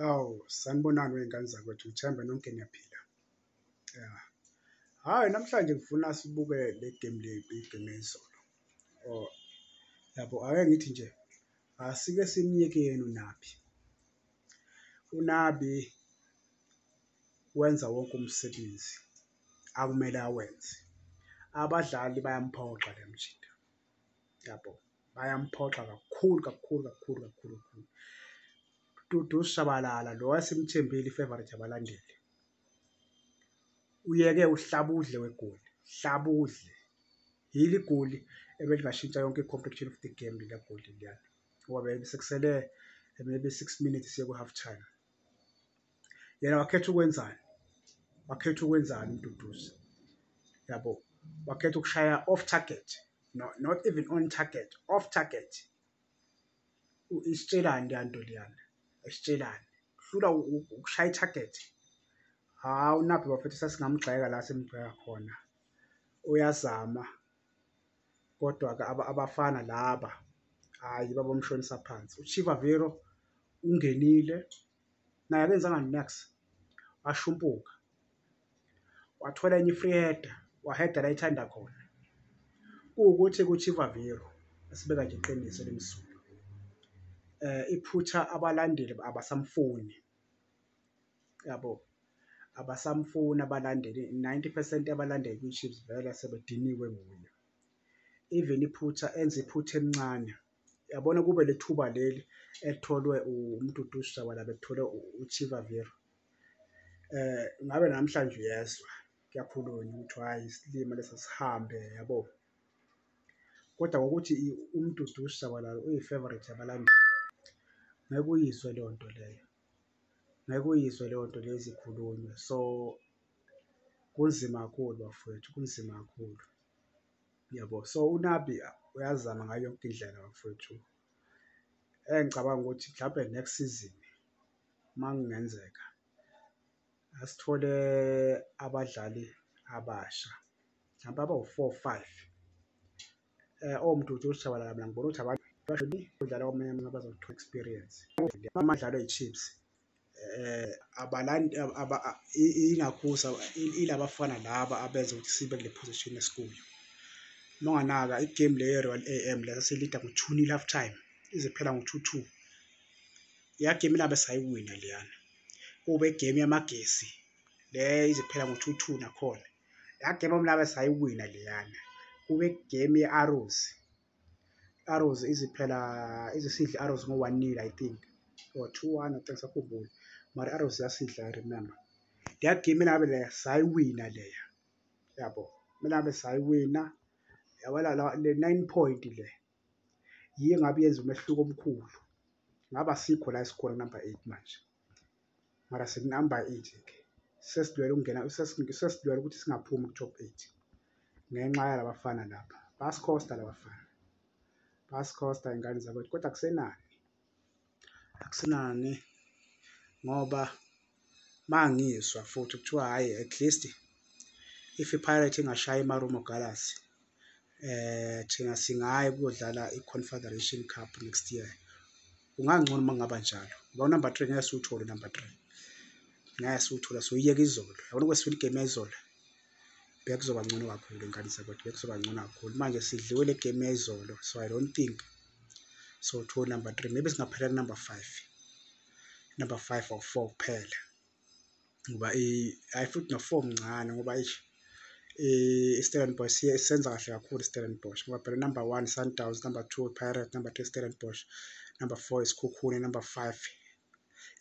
Awu, sanibonani wey'ngane zakwethu, ngithemba nonke niyaphila. Ya, hhayi namhlanje ngifuna sibuke le game le igame yayizolo. Oh, yabo, ake ngithi nje asike simyekeni uNabi. UNabi wenza wonke umsebenzi akumele awenze, abadlali bayamphoxa le mjita yabo, bayamphoxa kakhulu kakhulu kakhulu kakhulu kakhulu. Dudu Shabalala lo esimthembile i-favourite yabalandeli, uyeke uhlabudle wegoli, hlabudle yilo igoli ebelingashintsha yonke i-complexion of the game lela goli leliyana, ngoba besekusele maybe 6 minutes siye ku-half time. Yena wakhetha ukwenzani? Wakhetha ukwenzani uMduduzi? Yabo, wakhetha ukushaya off target, no, not even on target, off target. Isitshelani leya nto leyana? Isitshelani? Hlula ukushaya i-target. Hawu, uNabi bafethu, sesingamgxeka la simgxeka khona, uyazama kodwa-ke abafana laba hhayi babamshonisa phansi. UChivaviro ungenile naye akenzanga niks, washumpuka, wathola enye i-free header, waheda la ethanda khona. Kuwukuthi kuChivaviro, asibeka nje iqiniso elimsulwa, iphutha abalandeli abasamfuni, yabo, abasamfuni abalandeli. 90% yabalandeli kwi-Chiefs vele sebediniwe nguye. Even iphutha enze iphutha elincane, yabona, kube le thuba leli elitholwe uMduduzi Shabalala bekuthole uChivaviro, ngabe namhlanje uyezwa kuyakhulunywa ukuthi hhayi isilima lesi asihambe, yabo. Kodwa ngokuthi uMduduzi Shabalala uyi-favourite yabalandeli, ngeke uyizwe leyo nto leyo, ngeke uyizwe leyo nto leyo izikhulunywa. So kunzima kakhulu bafowethu, kunzima kakhulu, yabo. So uNabi uyazama ngayo yonke indlela bafowethu, engicabanga ukuthi mhlampe next season uma kungenzeka asithole abadlali abasha mhlampe abawu-four, five, oMduduzi Shabalala. Mina ngibona ukuthi abantu udlala kwamanye bazothola experience amadlalo eyi-Chiefs abalandi ingakhuza ilabafana laba abenza ukuthi sibe kule position esikuyo. Uma unganaka i-game le ye-Royal AM la sasilida ngo-2-0 half time, ize kuphela ngo-2-2, leya game labe sayiwina leyana. Kube i-game yamagesi le ize kuphela ngo-2-2 nakhona, leya game mlabe sayiwina leyana. Kube i-game ye-Arrows, Arrows iziphela izisidla i-Arrows ngo-1-0, I think, or 2-1, I think, angisakhumbuli, mara i-Arrows yasidla, I remember. Leya game labe leya sayiwina leya, yabo, kumele ngabe sayiwina, yabona le 9 point le yiyo engabe yenza umehluko omkhulu, ngabe asikho la esikhona number 8 manje, mara siku-number 8 ke, sesilwela ukungena, sesilwela ukuthi singaphumi ku-top eight ngenxa yalabafana laba. Bayasikhosta labafana, bayasikhosta iy'ngane zakwethu, kodwa akusenani, akusenani, ngoba mangizwa futhi kuthiwa hhayi, at least if i-Pirate ingashaya i-Marumo Gallants, thina singaya ukuyodlala i-Confederation Cup next year. Kungangcono uma kungaba njalo ngoba u-number 3 ngeke siwuthole, u-number 3 ngeke siwuthole, soyiyeka izolo, yabona, kwesifuna i-game yayizolo bekuzoba ngcono kakhulu, ingane zakwethu, bekuzoba ngcono kakhulu. Manje sidliwe le game yayizolo, so I don't think sowuthola number 3, maybe singaphela ku-number 5, number 5 or 4 kuphela, ngoba hayi futhi no-four mncane, ngoba eish, i-Stellenbosch senza kahle kakhulu i-Stellenbosch, ngoba phela number 1 Sundowns, number 2 Pirates, number 3 Stellenbosch, number 4 iSekhukhune, number 5,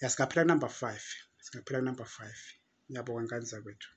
ya, singaphela ku-number 5, singaphela ku-number 5. Ngiyabonga, ngane zakwethu.